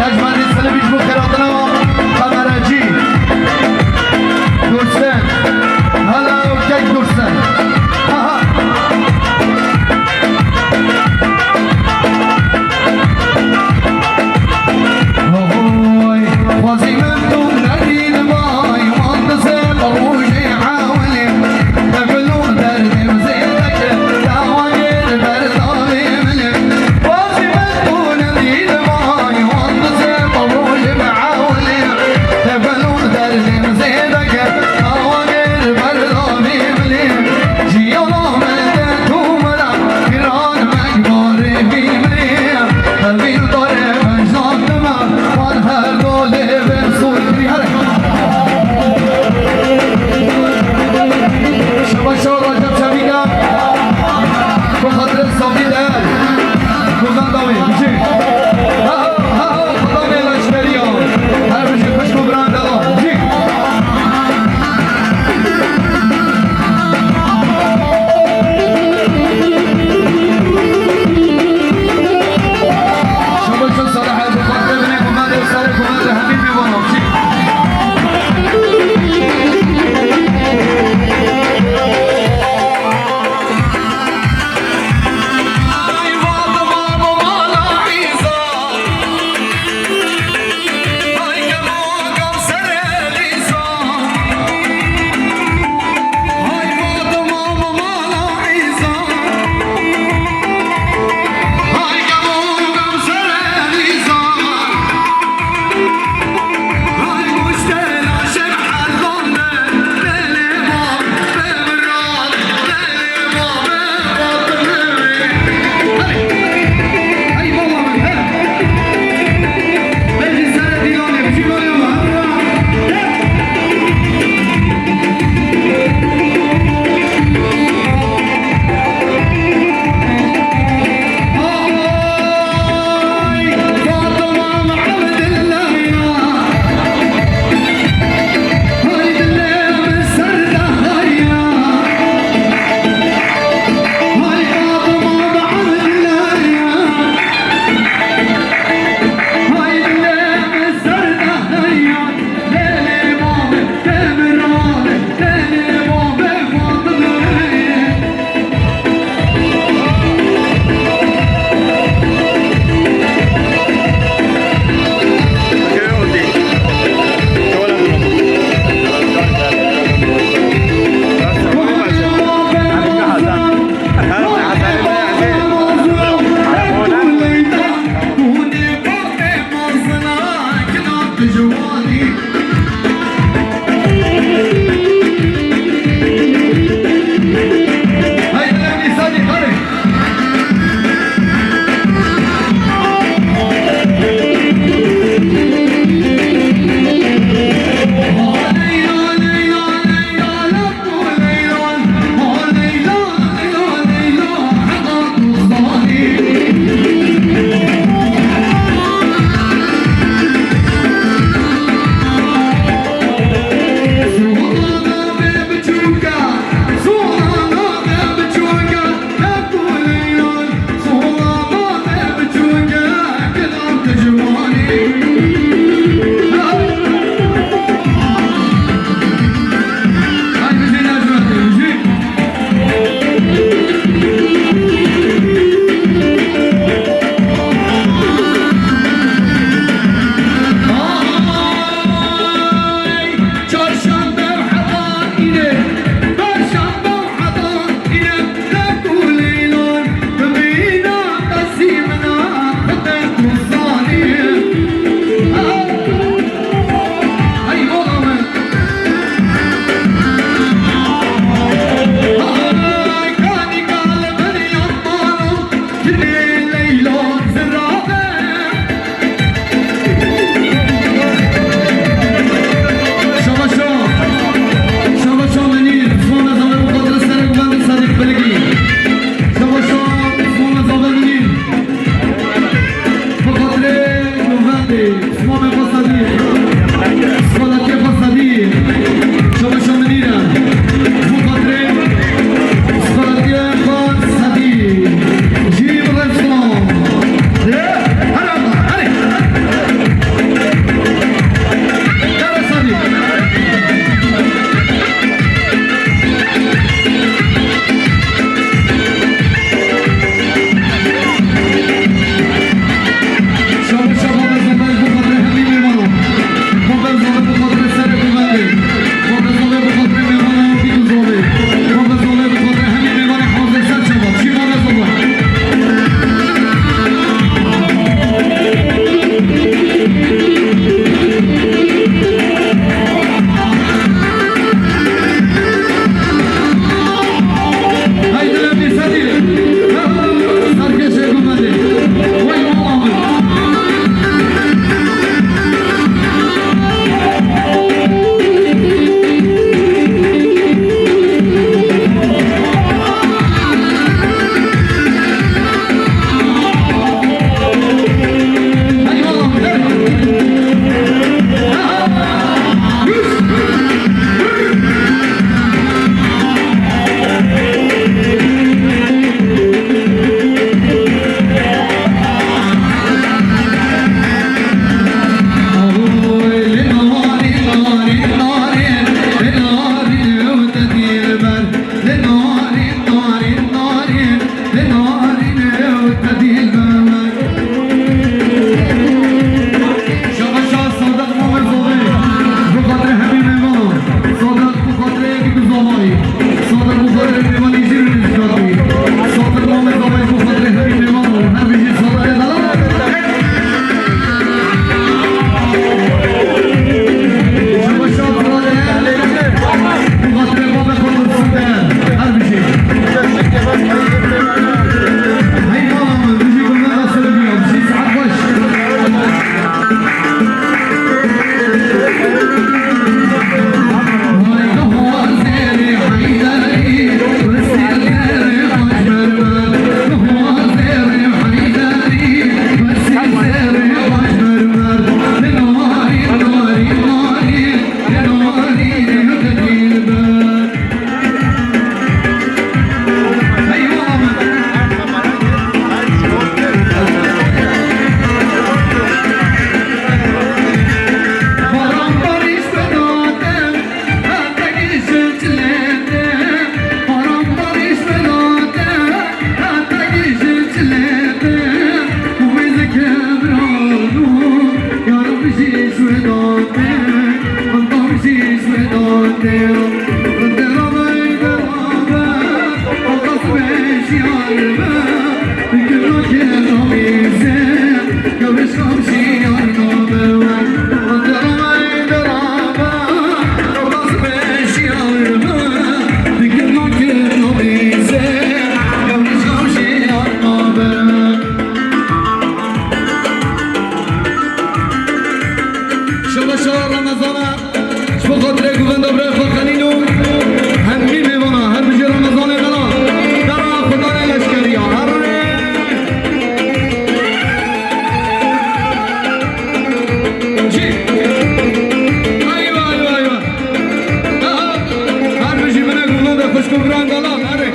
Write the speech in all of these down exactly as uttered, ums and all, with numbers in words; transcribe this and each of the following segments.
Ecmendî Silivî ji bo xêratina Qemerecî. Dursen. Hala kek Dursen. Aha. Oy, xwezî min tu nedî li may, wan dizê bi rojê ewilê. Te gul û derdê min zêde kir, dawa gêr berdavê min ê. Xwezî min tu nedî li may, wan dizê bi rojê ewilê. Te gul û derdê min zêde kir, dawa gêr berdavê min ê. Jiyana min de tu min e, giran mekbarê vî min ê. Hevîr dare min jandime, wan her do lê bin sûr kirî. Here. Şaba şaba Recep Çevîka. Bi xatirê Sabî de. Gozan dawî. Bijî. Ha, ha, ha, ha. Xwedê leşkeriya. Her bijî xwişk û biran de. Bijî. Şabaşo, şabaşo Menîr, ziwana zave bi xatir serek bende Sadiq Bilgî. Şabaşo, ziwana zave Menîr. Bi xatirê Nûvendê, ziwanê xwe Sadiq. Skolatiya xwe Sadiq. Şabaşo Menîr e. Bi xatirê skolatiya xwe Sadiq. Jî bi xwe ziwan. Here, here, here. Şaba şaba Ramazana. Ji bo xatirê guvenda birayê xwe Xelîl û hemî mêvana, her bijî Remezanê xela, dera Xudanê leşkeriya, her jî. Eywa, eywa, eywa. Aha, her bijî binê guvenda xwişk û biran dalan, erê.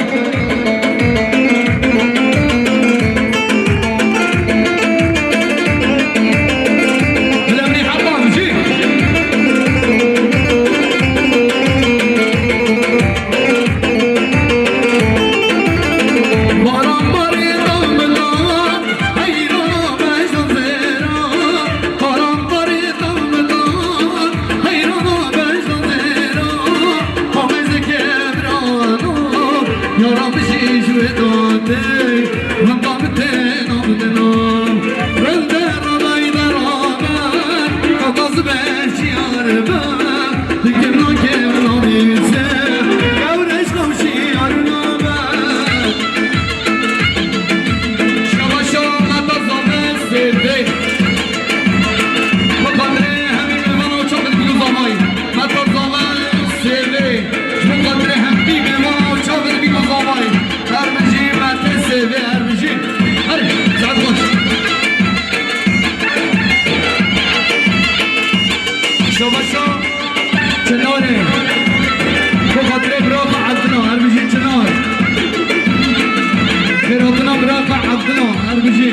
Yara bijî ji wê dadê, min da min tê nabidina. Rende radayî de rabe, kaka zibe şiyar be, di kevna kevna dîse, gewreş xew şiyar nabe. Şaba şaba meta zame sêvê. Bi xatirê hemî mêvana û çavên bî û zavayî. Meta zame sêvê. Ji bo xatirê hemî mêvana û çavên bî û zavayî. Her bijî Mete sêvê, her bijî. Herê, saet xweş. Şaba şaba. Çinarê. Bo xatirê bira xwe Evdina, her bijî Çinar. Xêrhatina bira xwe Evdina, her bijî.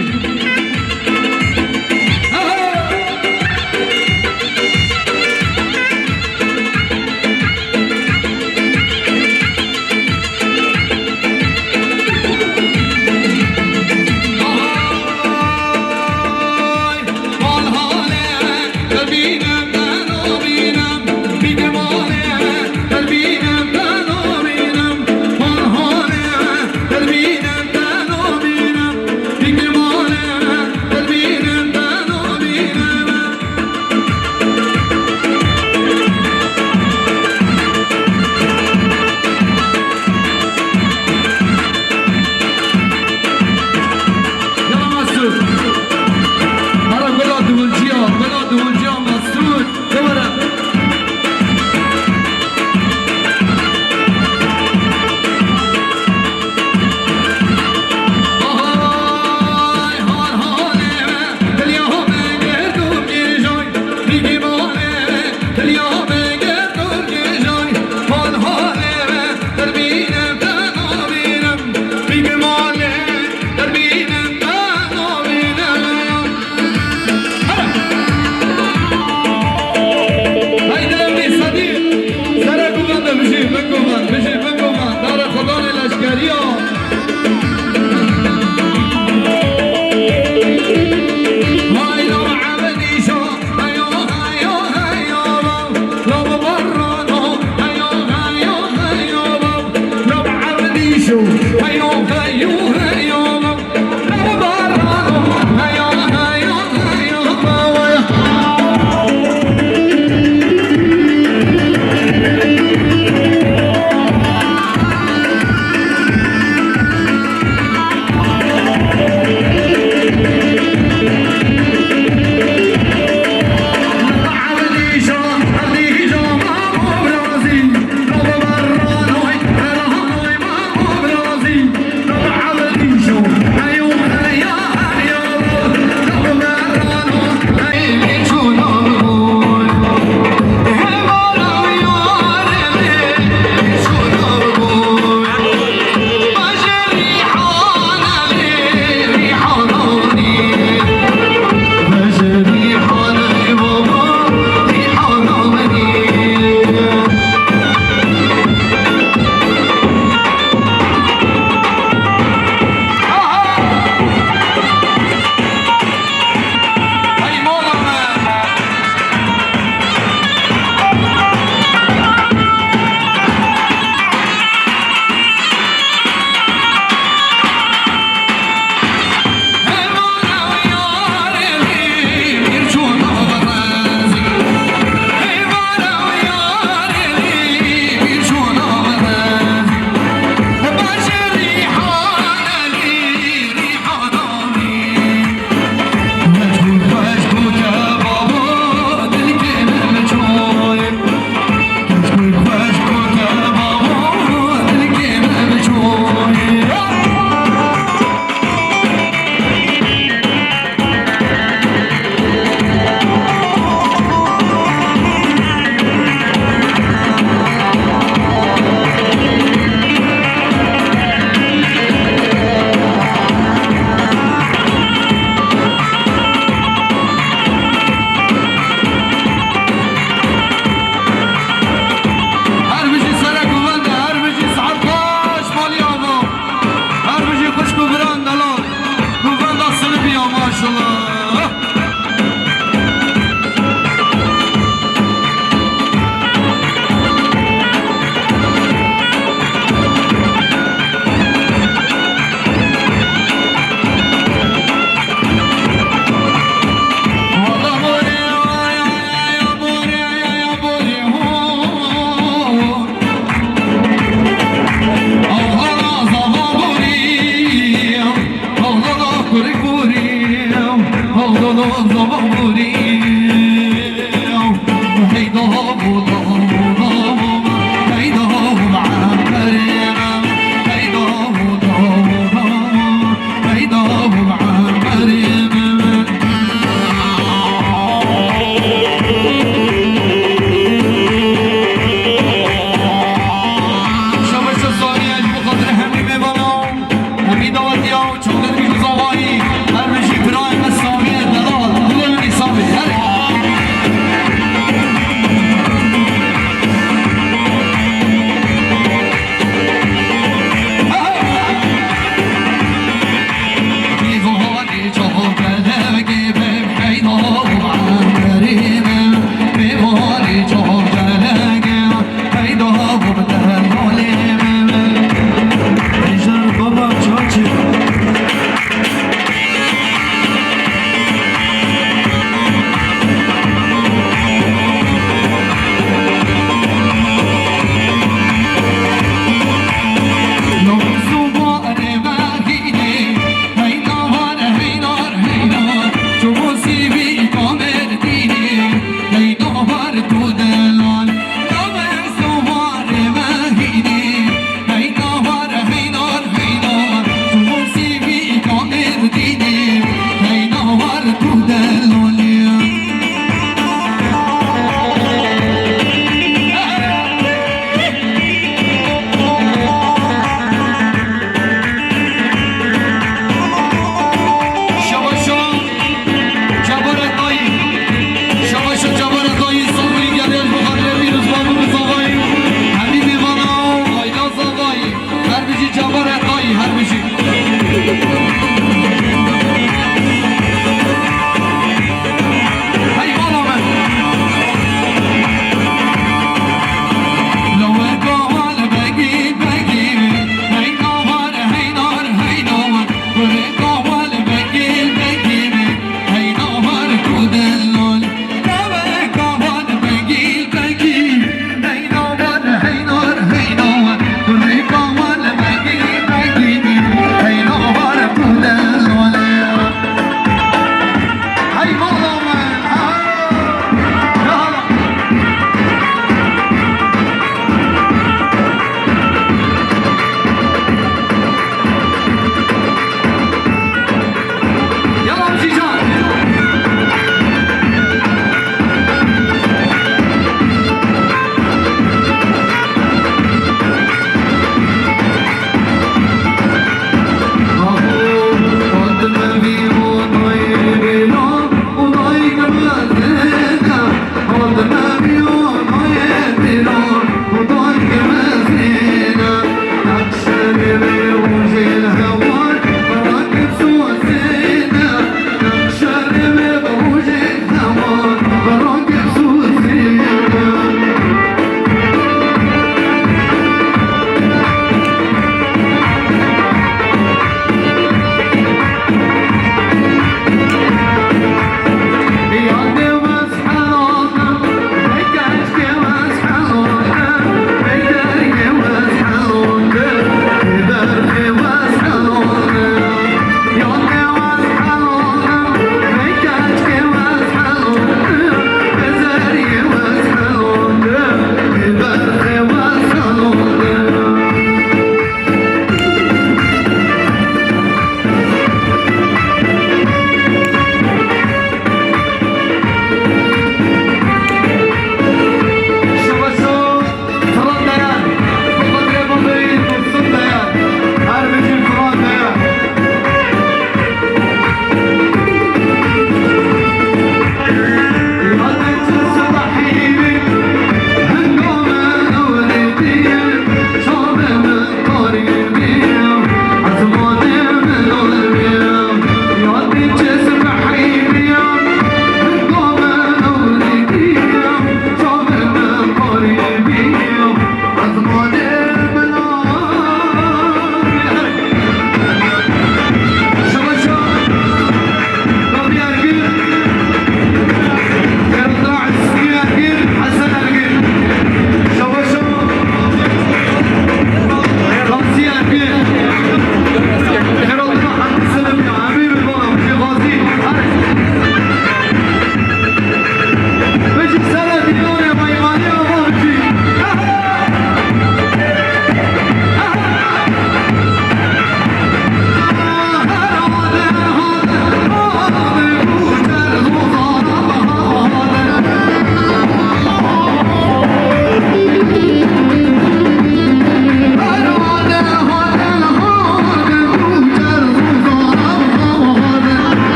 Yala Mesut. Ara gula diwilciya, gula diwilciya Mesut. Bibire. Ahay, har halê me, dilya me girdo gêjay, bîgî balê me, dilya